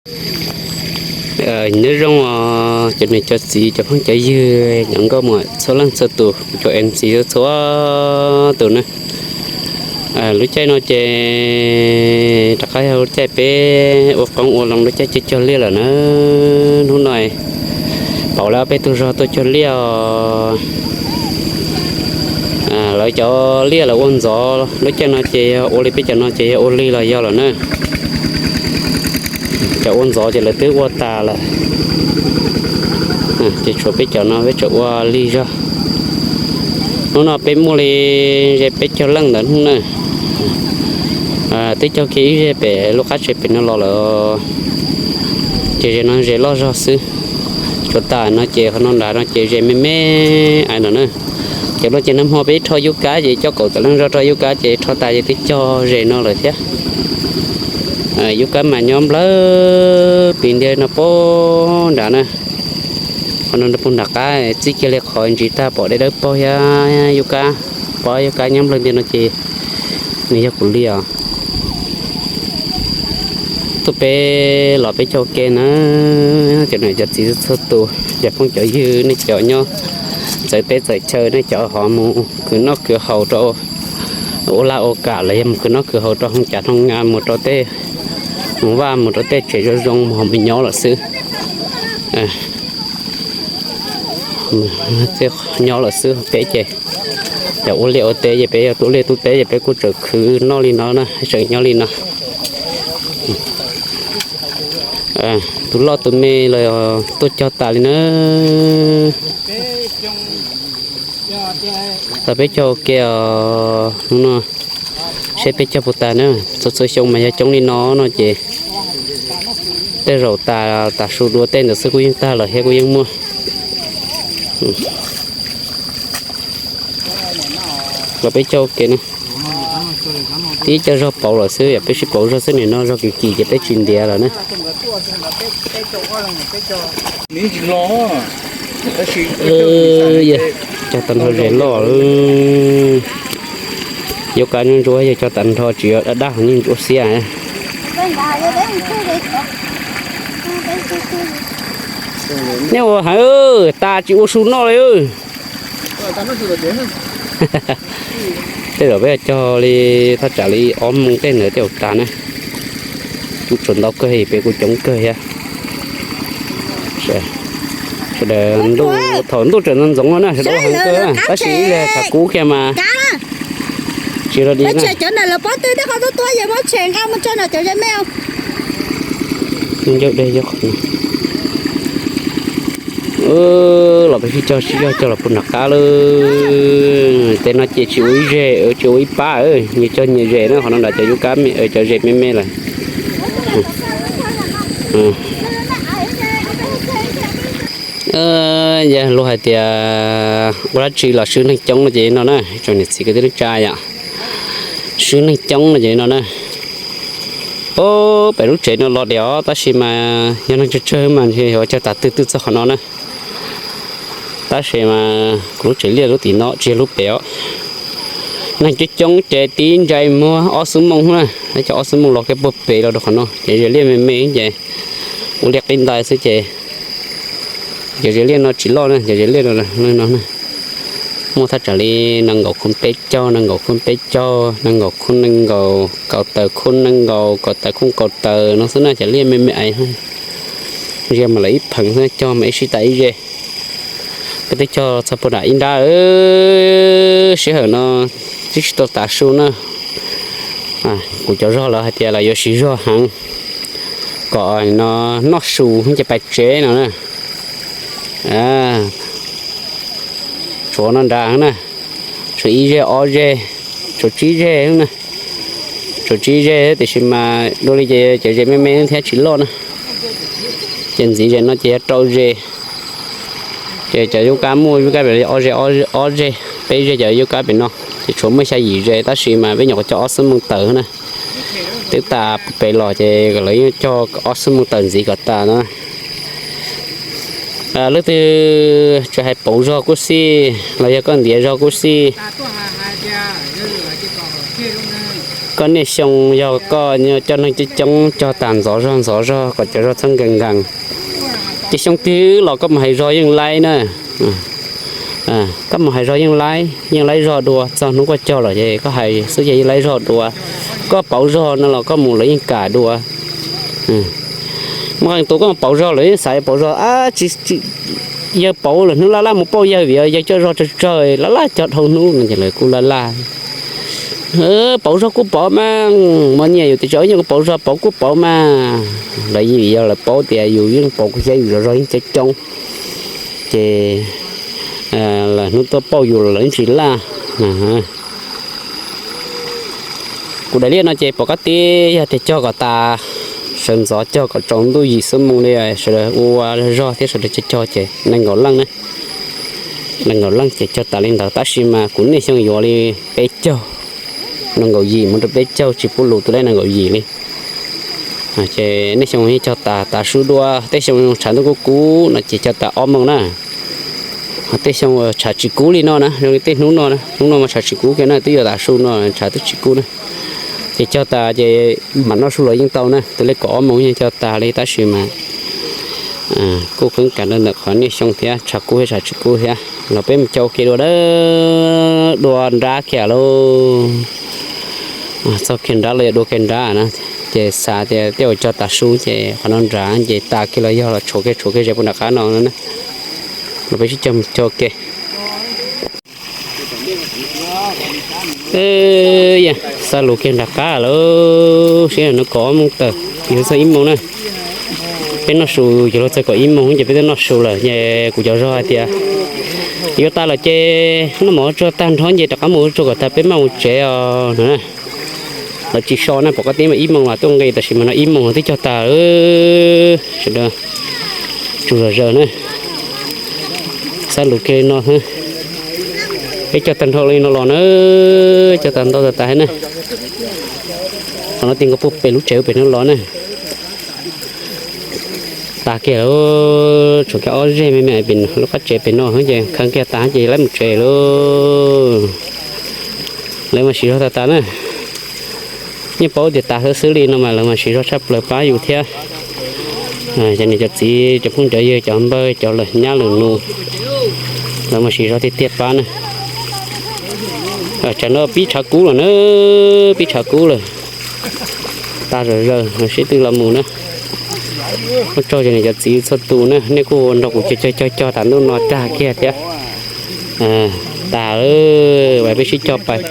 Nyob zoo os cov niam cov txiv cov phooj cov ywg cov nkauj muam txhua leej txhua tus, kuv cov M C txhua tus na. Lub caij no ces rov qab yog lub caij peb ua qoob ua loo lub caij cog cog liaj lawm na. Hnub no pauv lawv ob peb tug zog tuaj cog liaj os. Lawv cov liaj lawv ua ntxov, lub caij no ces yog ua li peb cov no ces yog ua lig los yog lawm na. Cov ua ntxov ces lawv twb ua tas lawm, ces tshuav peb cov no peb tseem ua lig zog. Hnub no peb muaj li ze peb caug leej ntawd hnub na. Twb cog kiag ib ze pem lub qab tsev pem no los lawm, ces ze no ze loj zog xwb. Tsuas tas no ces qhov no nrad no ces ze me me ais no na. Ces luag ces nag hmo peb rho yub kab ces coj kaum tawm leej zog rho yub kab ces rho tas ces twb cog ze no lawm thiab. Yub kab mas nyob nplawg pis ntiag no pog nrad na. Qhov no puag nram qab txij kiag li qhov ntsis tag pom deb dawb paug thiab yub kab, pob yub kab nyob nplawg ntiag no ces nws yog kuv li os. Tuaj peb los peb caug ke na, cov niam cov txiv txhua tus, cov phooj cov ywg nej cov nyob txawv teb txawv chaw nej cov ho mus khwv noj khwv haus rau ua laj ua kam los yog mus khwv noj khwv haus rau hoo cas hoo nga mus rau tej, mus vaj mus rau tej tsev zoo zoo mus ho mus nyob lawm xwb. Nyob lawm xwb peb ces cov ua liaj ua teb ces peb yog tub liaj tub teb ces peb kuj tseem khwv noj li no na, tseem nyob li no. Tus loj tus me los tuaj cog tas li na. Los peb caug ke os hnub no, seb peb caug puas tas na. Txhua txhua xyoo mas yog coob li no no ces tej zaum tas tas su dua tej ntawd xwb kuj yeej tag lawm thiab kuj yeej muaj. Los peb caug ke na. Tib co zog pauv lawm xwb, yog peb sib pauv zog xwb nim no zog kim kim ces peb tsis ntiav lawm na. Cog tag nrho ze loj, yuav kav ntsuab ntsuab yog cog tag nrho tsis yog dab dab ho yeej ntsuab xiab. Nej ua heev tas tsis ua su noj li. Tej zaum peb cog li thaj tsam li ob moos tej ntawd tej zaum tas na. Kuj tsuas ntau kawg peb kuj coob kawg thiab. Sawv daws, thaum ntuj tseem ntxoov ntxoov no na sawv daws ua heev kawg tab sis ib leeg tshav kub kiag mas tsis los di na. Los peb sib cog sib cog cog los puag nram qab lawm. Tej no ces tsis ua ib zeg tsis ua ib pab, nyias cog nyias ze na, qhov no nrad cov yub kab cov ze me me lawm. Yog luag hais tias ua dab tsi los swb neeg coob no ces li no na, tsoom niam txiv kwv tij neej tsa yom, swb neeg coob no ces li no na. Peb lub tsev no los diam os tab sis mas yog neeg tsawg tsawg mas ntshe yuav cog tas twg twb txog qhov no na. Tab sis mas kuv lub tsev liaj lub tim no tsis yog lub pem os. Neeg coob coob ces tib ntsais muag ob xuab moos na, cov ob xuab moos los kiag puag pem los rau qhov no ces ze liaj me me ces ua liaj qib ntais xwb ces cov ze liaj no tsis loj na, cov ze liaj no no na. Muaj thaj tsam li nees nkaum khub peb caug, nees nkaum khub peb caug, nees nkaum khub nees nkaum, kaum tawm khub nees nkaum, kaum tawm khub kaum tawm no xwb na, cov liaj me me ais. Ze mas lawv ib pheem xwb, cog mas ib sij tas ib ze. Peb twb cog txog puag nram ib nrab, sij hawm no twb tsis tau tav su na. Kuv cov zog lawv hais tias lawv yuav siv zog heev kom no noj su ces pais tsev no na. Tshuav no nrad na, tshuav ib ze ob ze, tshuav tsib ze na. Tshuav tsib ze tiam sis mas dua li ces cov ze me me thiab tsis loj na. Ces ntxiv ze no ces yog rau ze. Ces cov yub kab muaj yub kab pem ob ze, ob ze, peb ze cov yub kab pem no, ces tshuav muaj xya yim ze tab sis mas peb nyuam qhuav cog ob xuab moos tawm na. Twb tas pem los ces lawv yeej cog ob xuab moos tawm ntxiv kom tas no. Leej twg tsis hais pauv zog kuj xij los yog koj ntiav zog kuj xij, koj Koj niaj xyoo yog koj coj neeg coob coob cog tas ntxov zog ntxov zog kom cov zog txhob nkees nkees. Ces xyoo twg los koj mus hais zog yeej laib na. Koj mus hais zog yeej laib, yeej laib zog dua, txog hnub koj cog lawm ces koj hais xwb ces yeej laib zog dua. Koj pauv zog no los koj mus lawv yeej kam dua. Muaj qee tus koj mus pauv zog lawv yeej xav pauv zog, yawg pauv lawm hnub laj laj mus pauj yawg vim yawg coj zog tsawg tsawg laj laj cog dhau hnub no ces lawv kuj laj laj. Pauv zog kuj pauv mas, muaj nyiaj yus tias tsis ua nyiaj kuj pauv zog pauv kuj pauv mas. Lawv vim yog lawv paub tias yus yeej pauv kuj xyab yus zog zog yeej coob coob, ces lawv hnub tuaj pauj yus los lawv yeej tsis laj. Kuv daim liaj no ces pom koj tib yog tias cog kom tas, sawv ntxov cog kom tsaus ntuj yim xuab moos li, sawv daws ua zog thiab sawv daws cog cog ces nees nkaum leej na. Nees nkaum leej ces cog tas li ntawd tab sis mas kuv niaj xyoo yuav li peb caug, nees nkaum yim mus rau peb caug tsis pub lus tus lej nees nkaum yim li. Ces niaj xyoo yeej cog tas tav su dua, tej xyoo tshav ntuj kub kub no ces cog tas ob moos na. Ho tej xyoo tshav tsis kub li no na, zoo li tej hnub no, hnub no mas tshav tsis kub kiag na, twb yuav tav su no tshav twb tsis kub na. Ces cog tas ces mam noj su los yeej tau na, tus lej kaum ob moos yeej cog tas li tab sis mas kuj kheev kam rau ntawm qhov niaj xyoo thiab tshav kub thiab tshav tsis kub thiab. Los peb mus cog ua ke dua, dua nrab kiag lauj. Txog kiag nrab los yog dua kiag nrab na, ces xav tias tej uas cog tav su ces qhov no nrad ces tas kiag los yog los tshuav kiag tshuav kiag ze puag nram qab no na. Los peb sib cog mus cog ua ke. Xa lus kiag nram qab lawm, sib no kaum ob moos tawm, yuav txog ib moos na. Peb noj su, yuav luag txog kaum ib moos ces peb twb noj su lawm ces kuv cov zog hais tias yuav tas lawm ces noj mov ua tsuag tag nrho ces rov qab mus ua tsuag kom tas peb maj mus tsev os no na. Lawv tsis so na, pom koj tib mas ib moos mas tuaj nqis tab sis mas no ib moos twb cog tas. Sawv daws tsuas zom zaws na. Xa lus kiag li no xwb. Peb cog tag nrho li no los na, cog tag ntau tas tas na. Qhov no ti nkaus puag pem lub tsev pem no los na. Tas kiag lawm, tshuav kiag ob zeg me me pem lub qab tsev pem no ces kheev kiag tas ces lawv mus tsev lawm. Lawv mas siv zog tas tas na. Yeej paub tias tas xwb xwb li no mas lawv mas siv zog tshaj plaws pab yus thiab. Cov niam cov txiv cov phooj cov ywg cov npawg cov lawm nyab lawm nus, lawv mas siv zog tiag tiag pab na. Tsam no pib tshav kub lawm na, pib tshav kub lawm. Tas zom zaws sib tw los mus na. Ua tsaug cov niam cov txiv txhua tus na, nej kuj nrog kuv cog cog cog tas ntuj no tag kiag thiab. Tas, peb sib cog pais.